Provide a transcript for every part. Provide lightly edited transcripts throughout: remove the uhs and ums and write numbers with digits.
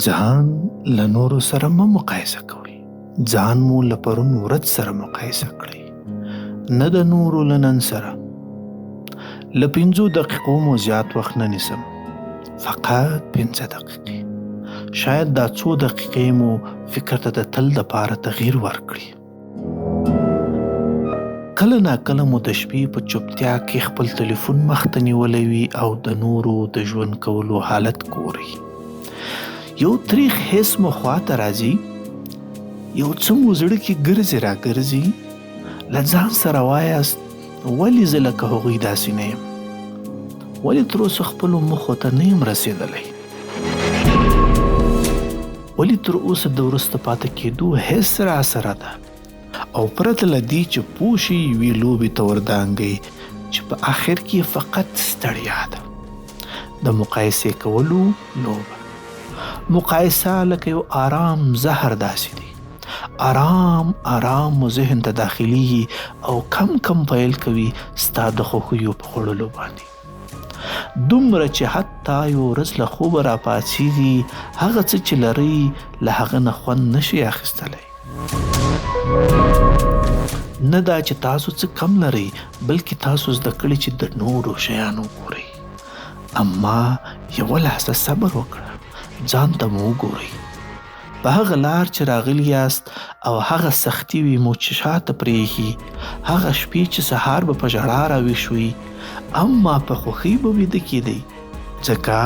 ځان له نورو سره مه مقایسه کوئ. ځان مو له پرون ورځ سره مقایسه کړئ، نه د نورو له نن سره. له 5 دقیقو مو زیات وخت نه نیسم، فقط 5 دقیقې. شاید دا څو دقیقې مو فکر ته د تل دپاره تغییر ورکړي. کله ناکله مو د شپې په چوپتیا کې خپل تلیفون مخ ته نیولی وي او د نورو د ژوند کولو حالت ګورئ. یو تریخ حس مو خواته راځي، یو څه مو زړه کې ګرځي راګرځي. له ځان سره وایاست، ولې زه لکه هغوی داسې نه یم؟ ولې تر اوسه خپلو موخو ته نه یم رسېدلی؟ ولې تر اوسه د وروسته پاتې کېدو حس راسره ده؟ او پرته له دې چې پوه شئ یوې لوبې ته وردانګئ چې په آخر کې فقط ستړیا ده. د مقایسې کولو لوبه. مقایسه لکه یو آرام زهر داسې دی. آرام آرام مو ذهن ته داخلیږي او کم کم پیل کوي ستا د خوښیو په خوړلو باندې، دومره چې حتی یو ورځ له خوبه راپاڅیږي، هغه څه چې لرئ له هغه نه خوند نشئ اخیستلی. نه دا چې تاسو څه کم لرئ، بلکې تاسو زده کړي چې د نورو شیانو ګورئ. اما یوه لحظه صبر وکړه، ځان ته مو وګورئ. په هغه لار چې راغلي یاست او هغه سختي وي مو چې شاته پرېښي، هغه شپې چې سهار به په ژړا راویښوي، اما په خوښۍ به ویده کېدئ، ځکه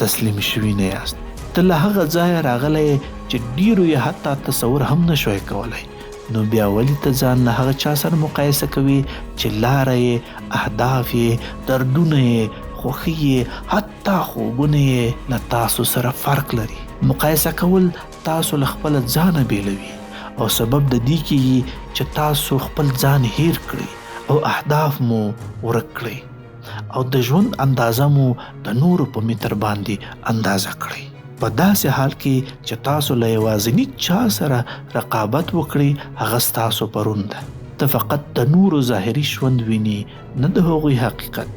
تسلیم شوي نه یاست. ته له هغه ځایه راغلی یې چې ډېرو یې حتی تصور هم نه شوای کولی. نو بیا ولې ته ځان له هغه چا سره مقایسه کوې چې لاره یې، اهداف یې، دردونه یې، خوښۍ یې، حتی خوبونه یې له تاسو سره فرق لري؟ مقایسه کول تاسو له خپله ځانه بېلوي او سبب د دې کېږي چې تاسو خپل ځان هېر کړئ او اهداف مو ورک کړئ او د ژوند اندازه مو د نورو په متر باندې اندازه کړئ. په داسې حال کې چې تاسو له یوازیني چا سره رقابت وکړئ، هغه ستاسو پرون ده. ته فقط د نورو ظاهري ژوند وینې، نه د هغوی حقیقت.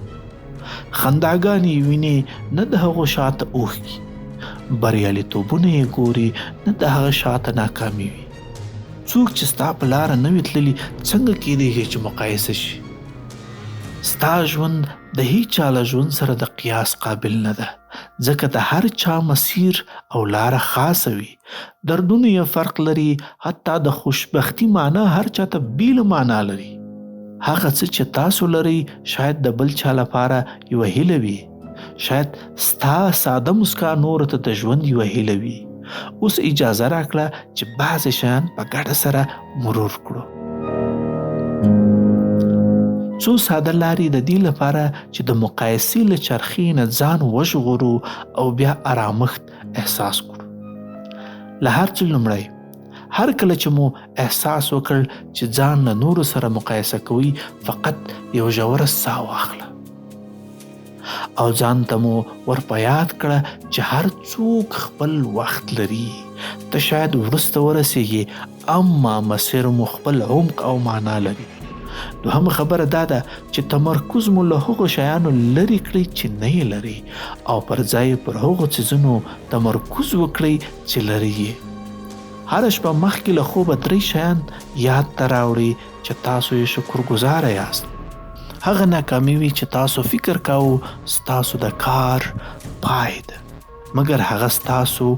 خنداګانې یې وینې، نه د هغو شاته اوښکې. بریالیتوبونه یې ګوري، نه د هغه شاته ناکامي وي. څوک چې ستا په لاره نه وي تللي، څنګه کېدای شي چې مقایسه شي؟ ستا ژوند د هیچا له ژوند سره د قیاس قابل نه ده، ځکه د هر چا مسیر او لاره خاصه وي، دردونه یې فرق لري، حتی د خوشبختی معنا هر چا ته بېله معنا لري. هغه څه چې تاسو لرئ شاید د بل چا لپاره یوه هیله وي، شاید ستا ساده مسکا نورو ته د ژوند یوه هیله وي. اوس اجازه راکړه چې بعضې شیان په ګډه سره مرور کړو. څو ساده لارې د دې لپاره چې د مقایسې له چرخې نه ځان وژغورو او بیا آرامښت احساس کړو. له هر څه لومړی، هر کله چې مو احساس وکړ چې ځان له نورو سره مقایسه کوئ، فقط یو ژوره ساه واخله او ځان ته مو ور په یاد کړه چې هر څوک خپل وخت لري. ته شاید وروسته ورسېږې، اما مسیر مو خپل عمق او معنا لري. دوهمه خبره دا ده چې تمرکز مو له هغو شیانو لرې کړئ چې نه یې لرئ او پر ځای یې پر هغو څیزونو تمرکز وکړئ چې لرئ یې. هره شپه مخکې له خوبه 3 شیان یاد ته راوړئ چې تاسو یې شکرګزاره یاست. هغه ناکامي وي چې تاسو فکر کاوه ستاسو د کار پای ده، مګر هغه ستاسو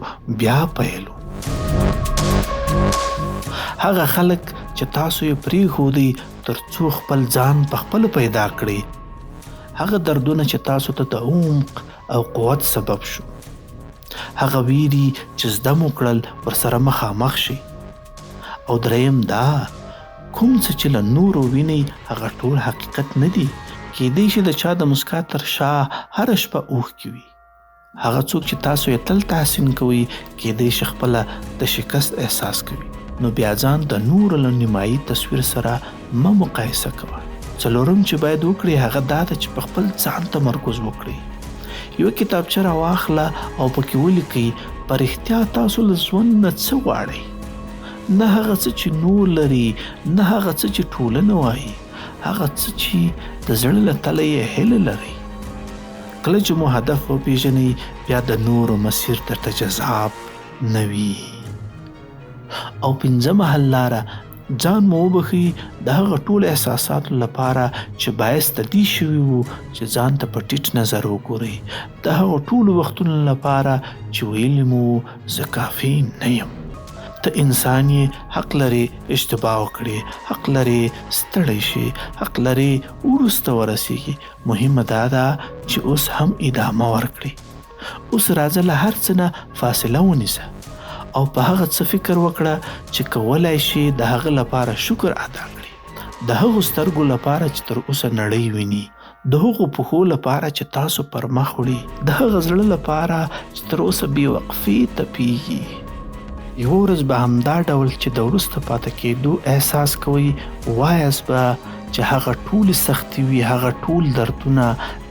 بیا پیل و. هغه خلک چې تاسو یې پرېښودئ تر څو خپل ځان په خپله پیدا کړئ، هغه دردونه چې تاسو ته د عمق او قوت سبب شو، هغه ویري چې زده مو کړل ورسره مخامخ شئ. او دریم دا، کوم څه چې له نورو وینئ هغه ټول حقیقت نه دي. کیدای شي د چا د مسکا تر شا هره شپه اوښکې وي. هغه څوک چې تاسو یې تل تحسین کوئ کیدای شي خپله د شکست احساس کوي. نو بیا ځان د نورو له نیمایي تصویر سره مه مقایسه کوه. څلورم چې باید وکړئ هغه دا ده چې په خپل ځان تمرکز وکړئ. یوه کتابچه راواخله او پکې ولیکئ په رښتیا تاسو له ژوند نه څه غواړئ. نه هغه څه چې نور لري، نه هغه څه چې ټولنه وایي، هغه څه چې د زړه له تله یې هیله لرئ. کله چې مو هدف وپیژنئ، بیا د نورو مسیر درته جذاب نه وي. او پنځمه حل لاره، ځان مو وبخښئ د هغه ټولو احساساتو لپاره چې باعث د دې شوي وو چې ځان ته په ټیټ نظر وګورئ، د هغو ټولو وختونو لپاره چې ویلي مو وو زه کافي نه یم. ته انسان یې، حق لرې اشتباه وکړې، حق لرې ستړی شې، حق لرې وروسته ورسېږې، مهمه دا ده چې اوس هم ادامه ورکړې. اوس راځه له هر څه نه فاصله ونیسه او په هغه څه فکر وکړه چې کولای شې د هغه لپاره شکر ادا کړې، د هغو سترګو لپاره چې تر اوسه نړۍ ویني، د هغو پښو لپاره چې تاسو پر مخ وړي، د هغه زړه لپاره چې تر اوسه بې وقفې تپیږي. یوه ورځ به همدا ډول چې د وروسته پاتې کېدو احساس کوئ، وایاست به چې هغه ټولې سختي وي، هغه ټول دردونه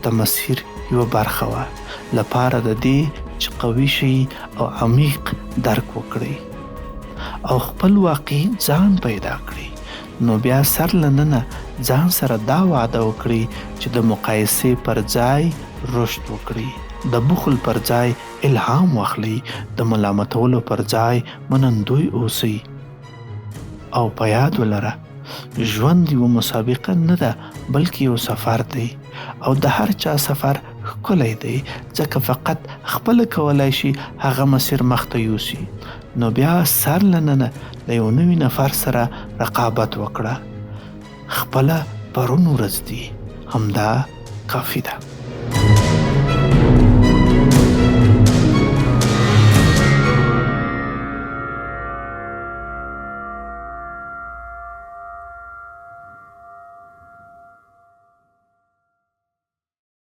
د مسیر یوه برخه وه، لپاره د دې چې قوي شئ او عمیق درک وکړئ او خپل واقعي ځان پیدا کړئ. نو بیا سر له ننه ځان سره دا وعده وکړئ چې د مقایسې پر ځای رشد وکړئ، د بخل پر ځای الهام واخلئ، د ملامتولو پر ځای منندوی اوسئ. او په یاد ولره، ژوند یوه مسابقه نه ده، بلکې یو سفر دی، او د هر چا سفر ښکلی دی، ځکه فقط خپله کولای شي هغه مسیر مخته یوسي. نو بیا سر له ننه له یو نوي نفر سره رقابت وکړه، خپله پرون ورځ دي همدا کافي ده.